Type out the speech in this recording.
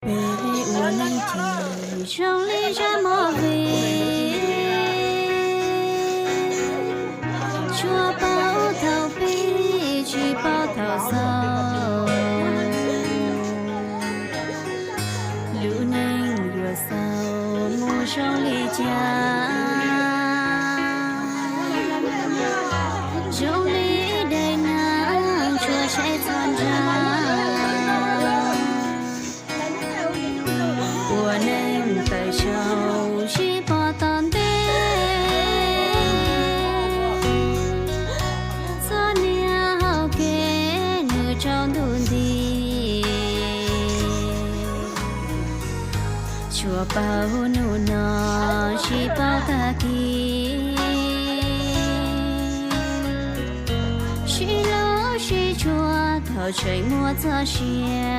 Peb ua neej ces zoo li zaj movie, tsuas paub thaum pib tsis paub thaum xaus. Lub neej yuav xaus mus zoo li cas, zoo li daim neeg tsuas saib txhua ntsag. Ua neej tawm saum sib pom tom ntej, txhua niag hau kev nws tsaus ntuj nti. Tsuas paub hnub no, tsis paub tag kis, sib hlub sib tshua thaum tseem muaj txoj sia.